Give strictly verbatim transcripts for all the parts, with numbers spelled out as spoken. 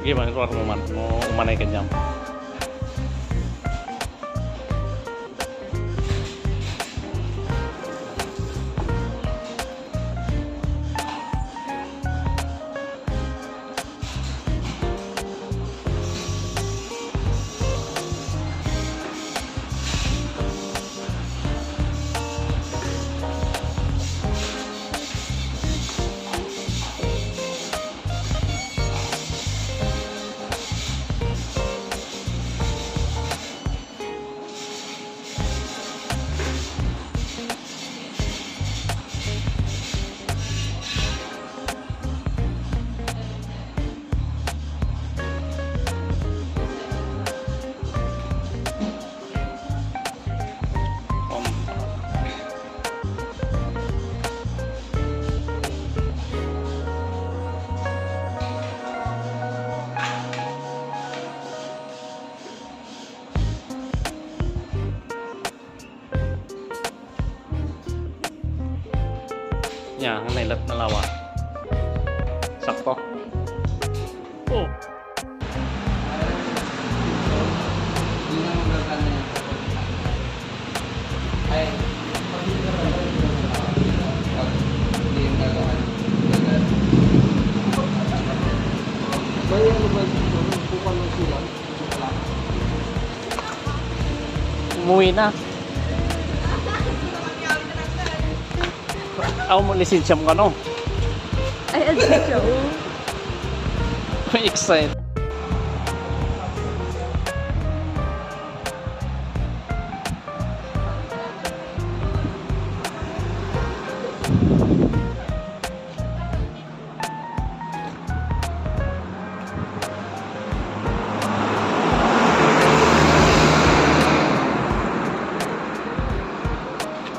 Sige, man, suar mo man. Mo, umanay ka dyan. Yan, ang nailat na lawa. Sakto. Oh. May ano ba dito? Kukuha ng silang? Umuwi na. Aw mo, lisensya mo, ano? Ay, lisensya, oh. Excited.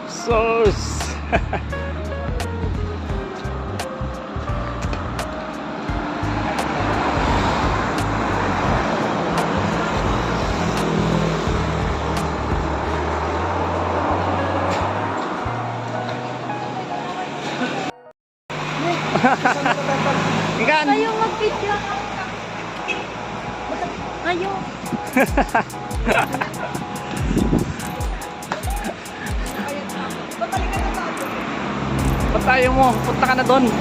Sauce. Ikan. Kayo mag-video. Kayo. Ba't tayo mo? Punta ka na doon. Eh?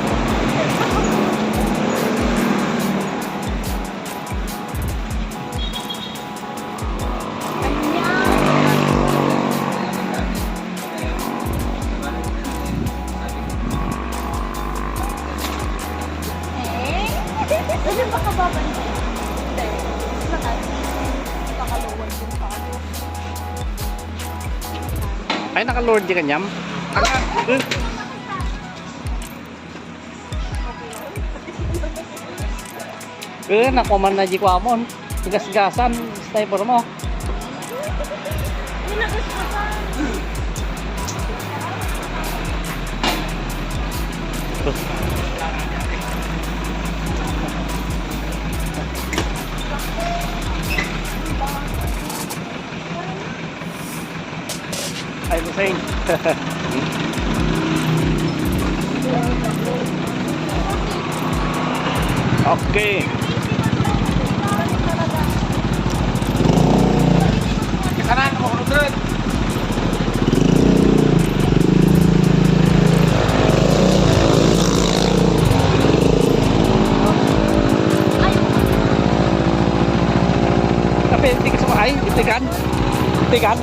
Ano ba ka babantay? Hindi. Lakas. Pakalawag yung tao. Ay, naka-lower di kanyam? Eh, nakuha man na di ko amon. Gasgasan, sniper mo. Ay, Hussein. Okay. Kanan mo, hundred. Kape, hindi ka suma-, ay, itikan. Itikan.